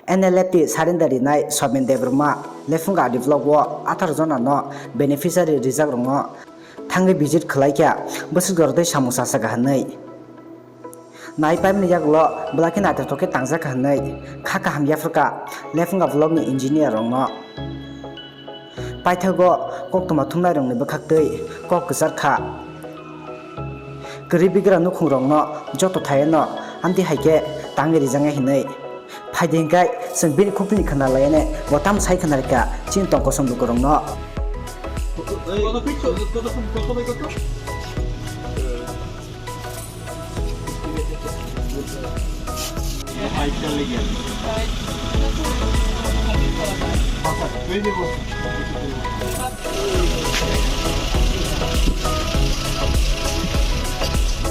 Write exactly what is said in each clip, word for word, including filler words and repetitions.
N L F T surrender rinai Sobin Debbarma Lephunga R D block o atharo jona no beneficiary rijak rokno thangwi visit khwlaikha bwswk jorotwi samung chasakha hwnwi. Nai pipe ni yagulo belai khe naithothok khe tangjak kha hwnwi kha kaham yaphurkha Lephunga block ni engineer rokno. Paithago koktwma thumnai rokni bwkhaktwi kok kwchar kha. Kwrwi bigra nukhung rokno joto thaiano amtwi hai khe tangwi rijaknai hwnwi. Phaidi hwnkhe chwng bini khukni khna laiane bo tam sai khna rikha chini tong kosom lukurokno.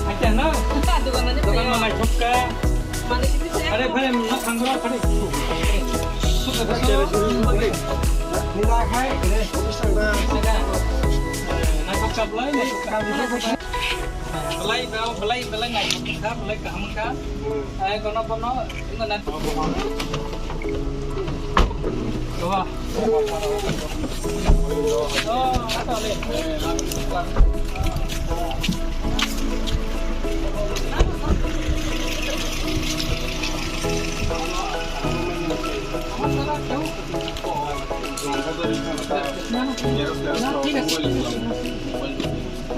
Acha, no? Dokan ma naithok kha. Are, phare, no, thangro, phare. Naithok kha, belai, naithok kha. Belai, belai, belai, belai, naithok kha, belai, kaham kha. Eh, kono, kono,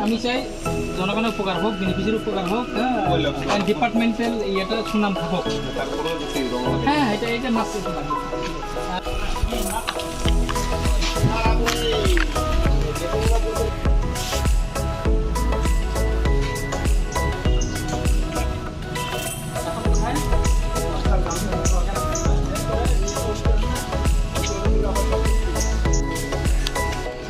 আমি চাই জনগণের উপকার হোক, বেনিফিসির উপকার হোক, হ্যাঁ, আর ডিপার্টমেন্টাল ইয়েটা সুনাম থাকুক। হ্যাঁ, এটা, এটা must.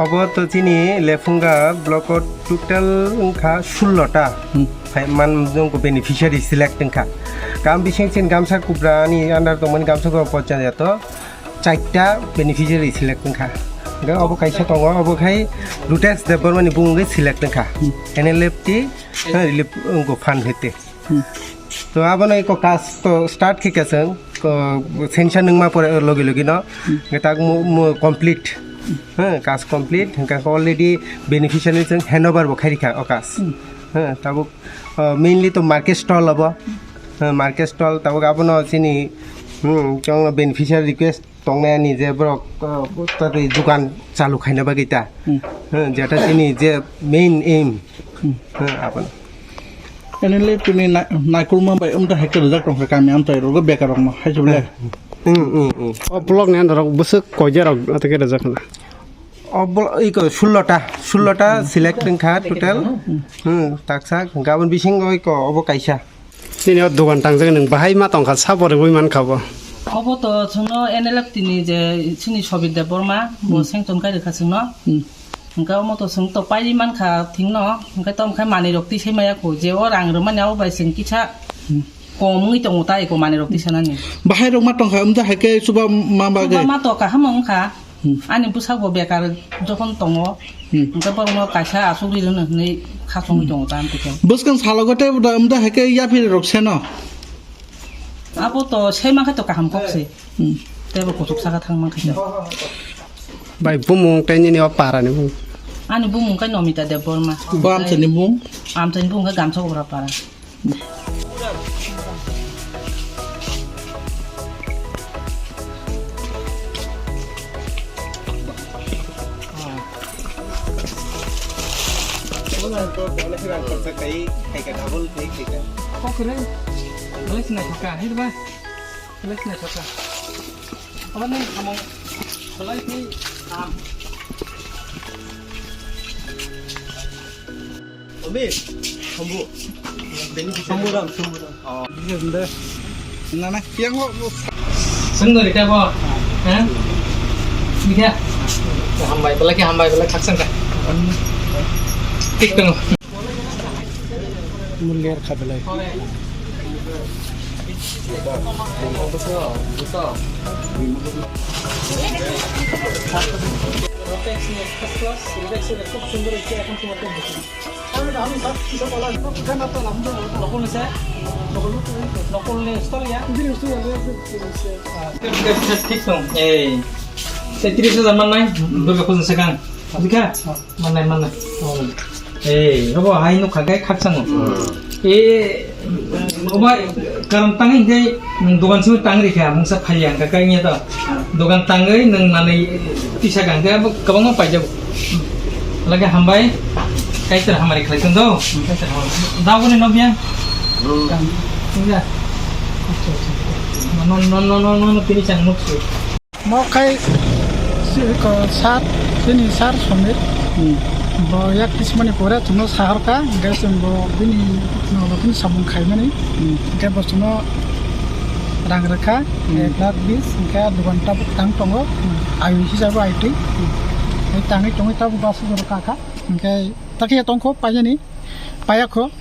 Obo to chini Lephunga block o total wngkha sullo ta. Hmm. Phai man jong ko beneficiary select wngkha. Kam bising chin gamsa kubra ni under tongmani gamsa ko pocha jato. Chaita beneficiary select wngkha. Hingke obo kaisa tongo, obo khai Rutesh Debbarma ni bung wngwi select wngkha. Hmm. N L F T, eh, relief wngkha fund hete. Hmm. To abono eko kaj to start khe keseng, ko sanction wngma pore logi logi no, hmm, hingke tak mo, mo complete. Hmm, kaj complete, hingke already beneficiary chwng handover bo khairikha o kaj. Hmm. Hmm, tabuk, uh, mainly to market stall obo. Hmm, market stall tabuk abono chini, hmm, chwng beneficiary request tongnai ani je borok, uh, tei dukan chalu khaina bagwi ta. Hmm. Hmm, jeta chini je main aim. Hmm. Hmm, abono. Enile tini na-, naikolma bai wngta hai kwrwjak tongkha kami amchai rogo bekar rokno hai se bole. Hmm, hmm, hmm. O block ni under rok bwswk koiya rok atake rwjak khna. O bol-, iko sullo ta, sullo ta select wngkha total. Hmm, taksa, gabon bisingo iko obo kaisa. Chini o dogan tangjak nwng bahai ma tongkha, sa pore bui mankha bo. Obo to chwngno N L F T ni je chini Sobir Debbarma, bo, hmm, sanction kai rwkha chwngno. Hmm. Hwnkhe omo to chwng to pairi mankha thwngno, hwnkhe to hwnkhe manwi rok tisai maya kho, je o rang rwmani abo bai chwng kisa, hmm, kom wngwi tongo ta eko manwi rok tisanani. Bahai rok ma tongkha, wngkha hai khe chuba ma bagwi. Chuba ma to kaham wngkha. Hmm. Ani bwsakbo bekar jokhon tongo, hmm, hwnkhe borokno kaisa asugri rwno hwnwi khasongwi tongo ta amtwikhe. Bwskang salogo tei da, da hai khe yaphi rok seno. Abo to saimankhe to kaham kok se. Hmm. Teibo kuchuk saka thangmankhe to. Bai bumung tei nini o para ni bumung? Ani bumung khe Nomita Debbarma. Bo amchaini bumung? Amchaini bumung khe Gamsa Obra para. Kok kere, boleh sini kok kah, ini bah, boleh sini kok kah. Apa nih kamu? Boleh sini, am. Omi, Sombu. Bini Sombu ram, Sombu ram. Oh. Nana, yang lo. Seng dari kabo. Hah? Iya. Hambai, belai hambai, belai khaksan ka. Tik tong. Mulia kha belai. Rotex ni first class, Rotex ni খুব সুন্দর হয়েছে, এখন তোমাকে দেখি। Nokol ni se? Nokol ni stol ya? Thik tong. Ei. Tei tris hajar mannai. Durga puja se kang. Bikha? Mannai, mannai. Ei, obo hai nukha gai khakchangma. E, obo karon tangwi hwnkhe nwng dogan simi tang rikha, mungsa phaiya hwnkha khe wngya to. Dogan tangwi nwng manwi tisa kha hwnkhe abo kwbangma paijago. Lage hambai, kaitor hamari khlai tong do. Kaitor hamari. Dagoni nokya? Wngya? No, no, no, no, no, no, tini chang nuksu. Mo khai si ko sar, bini sar Somir. Hmm. Bo yak kismani pore chwngno sahor kha, hingke chwng bo bini no bo bini samung khaimani. Hmm. Hingke bo chwngno rang rwkha, Hmm. ek lakh bis, hingke dogan tabuk tang tongo. Hmm. Ai hisabo ai twi. Hmm. Ai tangwi tongwi tabuk bus rok kakha. Hingke takhe tongkho paiyani. Payakho,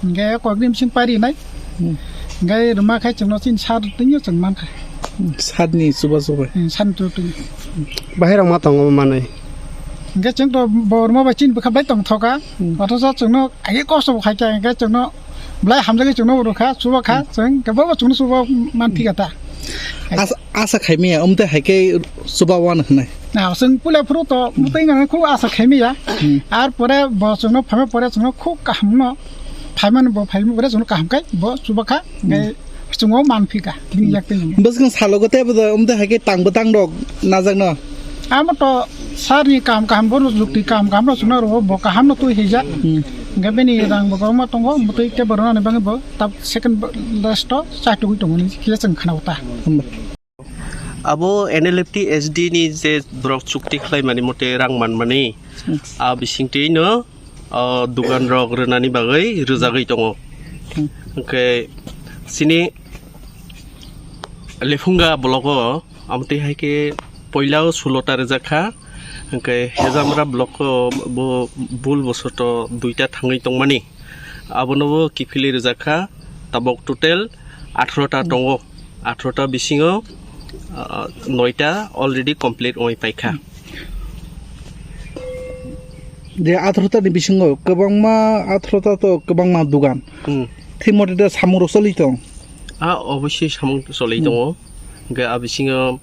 hingke kokni bising pairinai. Hmm. Hingke rwma khai chwngno chini sar twngo chwng mankha. Hmm, sarni chuba chubai. Hmm, sarni chuba twngo. Bahai rok ma tongo manwi. Hingke chwng to bo rwma bai chini bwkha bai tongthoka. Hmm. Othocho chwngno age kosto bo khaikha, hingke chwngno belai hamjagwi chwngno rwkha, chuba kha, Hmm. chwng hingke bo chwngno chuba manphika ta. Asa, asa khaimaya, umte haike chuba wan hwnai. Na, chwng puila phuru to, Hmm. mwtwi nang khub asa khaimaya. Hmm. Ar pore bo chwngno phaima pore chwngno khub kaham no. Phaimani bo phaima pore chwngno kaham kai, bo chuba kha, Hmm. ngai chwngno manphika, bini Hmm. yak twi. Bwskang salogo tei bo umte haike tang bwtang rok najakno. Amo to sarni kaham kaham bo jukti kaham kaham no chwngno rwo, bo kaham no twi hija. Hmm. Ngai bini rang bo kwbangma tongo, mwtwi tei bo rwnani bagwi bo tab second last o chai tugwi tongo ni khe chwng khna o ta. Hmm. Abo N L F T S D ni je borok chukti khlaimani mote rang manmani, Hmm. a bisingtwi no, o, dogan rok rwnani bagwi rwjagwi tongo. Hmm. Hwnkhe chini Lephunga block o amtwi hai khe poila o sulo ta rwjak kha, hwnkhe Hejamra block o bo bul bosoto duita thangwi tongmani. Abono bo kiphilwi rwjak kha, tabok total atharo ta tongo. Atharo ta bisingo, ah, noita already complete wngwi paikha. Je atharo ta ni bisingo kwbangma, atharo ta to kwbangma dogan. Hmm. Thik mote ta samung rok choli tong. A, obviously samung choli Hmm. tongo. Hwnkhe a bisingo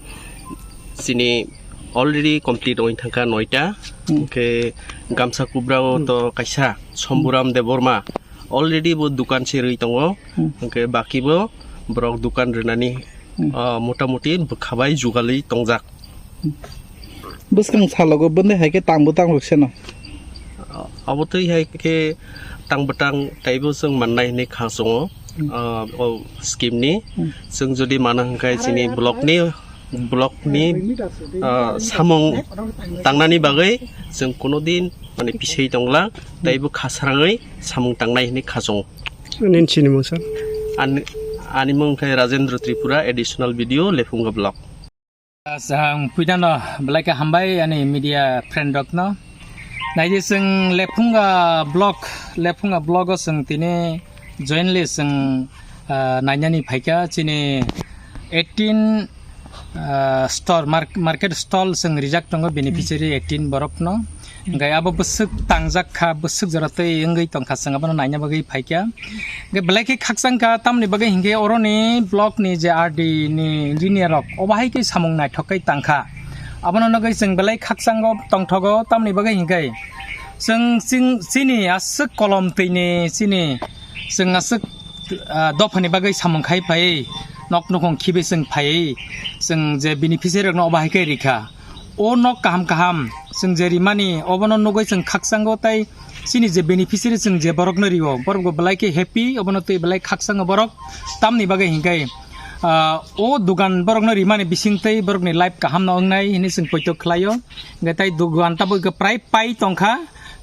chini already complete wngwi thangkha noita. Hmm. Hwnkhe Gamsa Kubra o Hmm. to kaisa Somburam Debbarma already bo dukan se rwi tongo. Hmm. Hwnkhe baki bo borok dukan rwnani, Hmm. ah, motamuti bwkha bai jugalwi tongjak. Bwskang salogo bwndwi hai khe tangbo tang rwk seno. Abotwi hai khe tang bwtang taibo chwng mannai hinwi kha chwngo, Hmm. ah, o scheme ni. Hmm. Chwng jodi mana hwnkhe chini block ni, block ni, ah, samung tangnani bagwi chwng kuno din mane pisai tongla, taibo khasrangwi samung tangnai hinwi kha chwngo. Nini sini mung sir? Ani, ani mung khe Rajendra Tripura, additional video, Lephunga block. Ang puidano belai khe hambai ani media friend rokno. Naidi chwng Lephunga block, Lephunga block o chwng tini jointly chwng, ah, nainani phaikha chini eighteen, ah, store, mar-, market stall chwng rijak tongo beneficiary eighteen borokno. Hwnkhe abo bwswk tangjak kha, bwswk jora twi wngwi tongkha, chwng abono naina bagwi phaikha. Hwnkhe belai khe khakchang kha, tamoni bagwi hinkhe oroni block ni je R D ni engineer rok obo hai khe samung naithok khe tangkha. Abono nugwi chwng belai khakchango tongthogo, tamoni bagwi hinkhe chwng ching-, chini aswk kolom twi ni chini chwng aswk, ah, dophani bagwi samung khai phaiwi nok nukhung khibi chwng phaiwi chwng je beneficiary rokno obo hai khe rikha. O nok kaham kaham chwng je rimani, obono nugwi chwng khakchango, tei chini je beneficiary chwng je borokno rio, borok bo belai khe happy, obono twi belai khakchango borok. Tamni bagwi hinkhe, ah, o dogan borokno rimani bising tei borokni life kaham no wngnai hinwi chwng poito khlaio. Hinkhe tei dogan tabuk khe prai pai tongkha,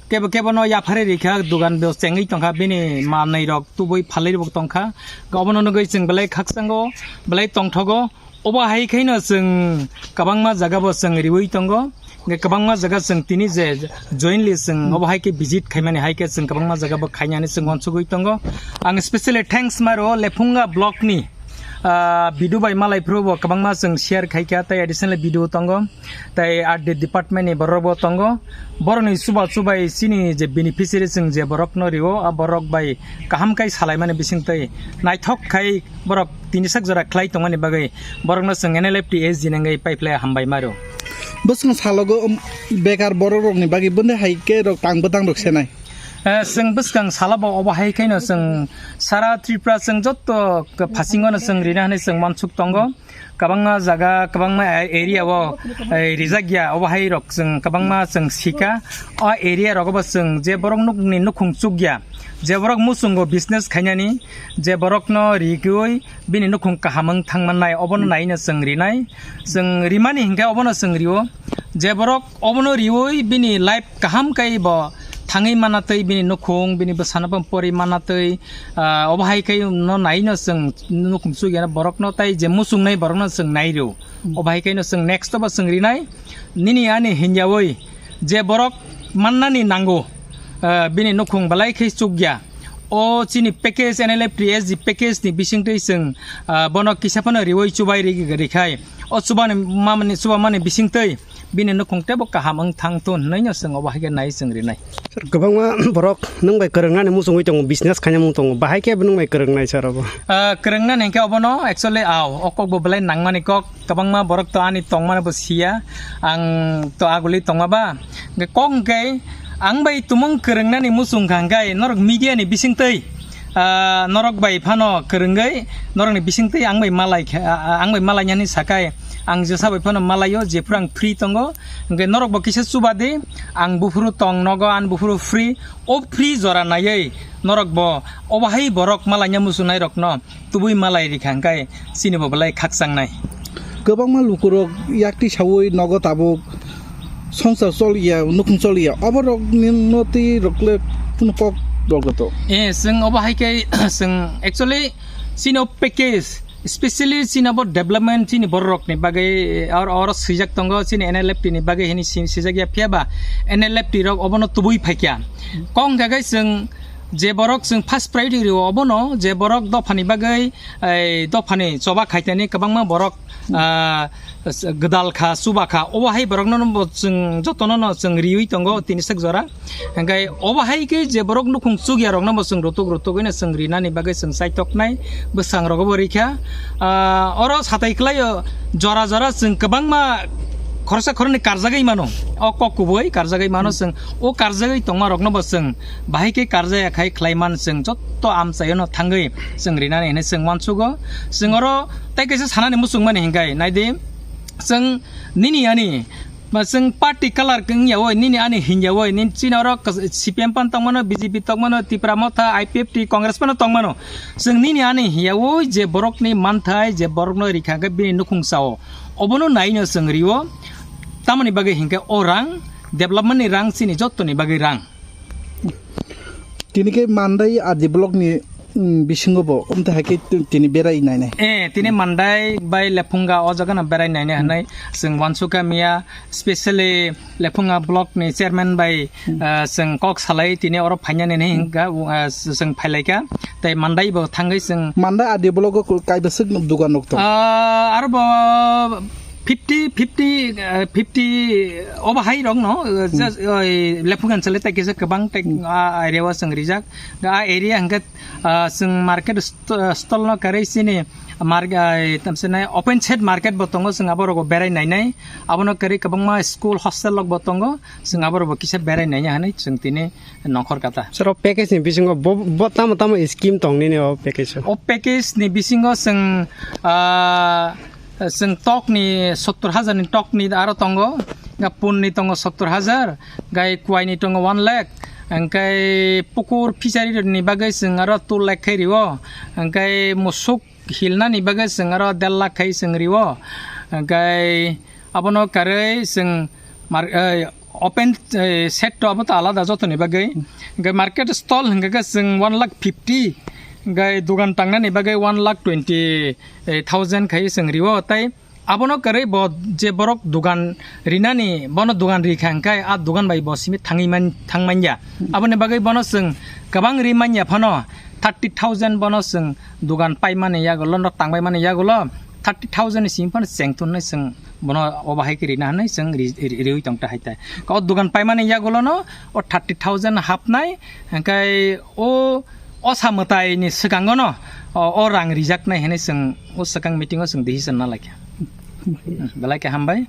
kebo kebo no yapharwi rikha, dogan bo chengwi tongkha, bini manwi rok tubui phalwi rok tongkha. Obono nugwi chwng belai khakchango, belai tongthogo. Obo hai khaino chwng kwbangma jaga bo chwng riwi tongo. Hwnkhe kwbangma jaga chwng tini je jointly chwng Hmm. obo hai khe visit khaimani hai khe chwng kwbangma jaga bo khainani chwng uansugwi tongo. Ang specially thanks ma rwo Lephunga block ni Ah, video bai malai phuru bo kwbangma chwng share khai kha, tei additional video tongo, tei R D department ni borok bo tongo. Borok ni chuba chubai chini je beneficiary chwng je borok no rio, a borok bai kaham kai salai mani bising tei naithok khai borok tini sak jora khlai tongmani bagwi borok no chwng N L F T S G nangwi pai phlai hambai maro. Bwswng salogo, um, bekar borok rok ni bagwi bwndai hai khe rok tang bwtang rok senai. Eh, chwng bwskang sala bo obo hai khaino chwng sara Tripura chwng jotto k-, phasingo no chwng rina hinwi chwng mansuk tongo. Kwbangma jaga, kwbangma a-, area o, eh, rijak ya, obo hai rok chwng kwbangma chwng sika. O area rogo bo chwng je borok nukni nukhung chukya, je borok muchungo business khainani, je borokno rigwi bini nukhung kaham wng thangmannai, obono naino chwng rinai. Chwng rimani hinkhe obono chwng rio. Je borok obono riwi bini life kaham kai bo thangwi manatwi, bini nukhung, bini bwsano bo pori manatwi, ah, obo hai kai no naino chwng nukhung chukya borokno, tai je muchungnai borokno chwng nai rio. Hmm. Obo hai kaino chwng next o bo chwng rinai, nini ani hinyawi je borok mannani nango, ah, bini nukhung belai khe chukya. O chini package, N L F T S G package ni bisingtwi chwng, ah, bono kisa phano riwi chubai ri-, rikhai. O chubani mamani, chubamani bisingtwi bini nukhung teibo kaham wng thang thun hwnwi no chwng obo hai khe nai chwng rinai. Sir, kwbangma borok nwng bai kwrwngnani muchungwi tongo, business khaina mung tongo, bahai khe nwng bai kwrwngnai sir obo? Ah, kwrwngnani hinkhe obono actually, aw, o kok bo belai nangmani kok, kwbangma borok to ani tongmani bo siya, ang to aguli tongma ba. Hinkhe kok hinkhe ang bai tumung kwrwngnani muchung kha hinkhe norok media ni bisingtwi, ah, norok bai phano kwrwngwi norokni bisingtwi ang bai malai kha, ah, ah, ang bai malai nani sakai, ang jesa bai phano malaio, jephuru ang free tongo, hinkhe norok bo kisa chuba di, ang buphuru tong nogo, ang buphuru free, o free jora naiwi norok bo obo hai borok malaina muchungnai rokno tubui malai rikha hinkhe chini bo belai khakchangnai. Kwbangma lukurok yakti sawi nogo tabuk songsar choliya, nukhung choliya, oborok ni no twi rok le kunu kok rok to. Eh, chwng obo hai khe, chwng actually chini o package, specially chini abo development chini borok ni bagwi, or, or swijak tongo chini N L F T ni bagwi hini si-, swijak ya, phiya ba N L F T rok obono tubui phaikya. Kok wngkha khe chwng je borok chwng first priority rio obono, je borok dophani bagwi, ei, dophani choba khaitani kwbangma borok, ah, gwdal kha, chuba kha, obo hai borokno bo chwng jotono no chwng riwi tongo tini sak jora. Hinkhe obo hai khe je borok nukhung chukya rokno bo chwng rutuk rutuk ino chwng rinani bagwi chwng chaitoknai, bwsang rogo bo rikha. Ah, oro satai kwlaio, jora jora chwng kwbangma khoroksa khoroknwi karjagwi mano, o kok kubui karjagwi mano chwng, o karjagwi tongma rokno bo chwng bahai khe karjaya khai khlai man chwng jotto amchaio no thangwi chwng rinani hinwi chwng uansugo. Chwng oro tei kaisa sanani muchungmani hinkhe, naidi, chwng nini ani, ba chwng party colour wng ya oi, nini ani hin ya oi, nini chini oro kas-, C P M pan tongmano, B J P tongmano, Tipra Motha, I P F T, Congress pano tongmano, chwng nini ani hin ya oi, je borokni manthai, je borokno rikha khe bini nukhung sao, obono naino chwng rio, tamoni bagwi hinkhe o rang, development ni rang chini jottoni bagwi rang. Tini khe Mandai R D block ni, mm, bisingo bo, um, tei hai khe t-, tini berai nainai. Eh, tini Mandai bai Lephunga o jaga no berai nainai hinwi chwng uansukha miya, specially Lephunga block ni chairman bai, ah, chwng kok salai tini oro phainani hinwi hinkha, ah, chwng phailaikha, tei Mandai bo thangwi chwng Mandai R D block o kaiba swk dugan rok tong? Ah, aro bo fifty, fifty, eh, fifty obo hai rok no, eh, just, oi, Lephungan chale tai kisa kwbang tai, ah, area o chwng rijak. A area hwnkhe, ah, chwng market st-, stall no kwrwi chini mar-, ah, tamsini open shed market bo tongo, chwng abo rogo berai nainai. Abono kwrwi kwbangma school hostel rok bo tongo, chwng abo rogo kisa berai nainai hinwi chwng tini nongkhor kata. Sir, o package ni bisingo bo, bo tamo tamo scheme tong nini o package o? O package ni bisingo chwng, ah, Chwng tok ni sottor hajar ni tok ni aro tongo, ga pun ni tongo sottor hajar, gai kuai ni tongo one lakh, hingkai pukur fishery ni bagwi chwng aro two lakh khai rio, hingkai musuk hilna ni bagwi chwng aro der lakh khai chwng rio, hingkai abono karwi chwng mar-, eh, open, eh, shed to abo to alada jotoni bagwi. Hingke market stall hingke ke chwng one lakh fifty, hingke dogan tangnani bagwi one lakh twenty thousand khai chwng rio. Tai abono kwrwi bo je borok dogan rinani, bono dogan rikha hingke a dogan bai bo simi thangwi man, thang manya. Aboni bagwi bono chwng kwbang ri manya phano, thirty thousand bono chwng dugan paimani yagulo, no tangbaimani yagulo thirty thousand ni simi phano chengthungnai chwng bono obo hai khe rina hwnwi chwng ri-, ri-, riwi tongta hai tai. O dugan paimani yagulono o thirty thousand hapnai, hwnkhe o osa mwtaini swkangono o, o rang rijaknai hwnwi chwng o swkang meeting o chwng decision na laikha. Belai khe hambai.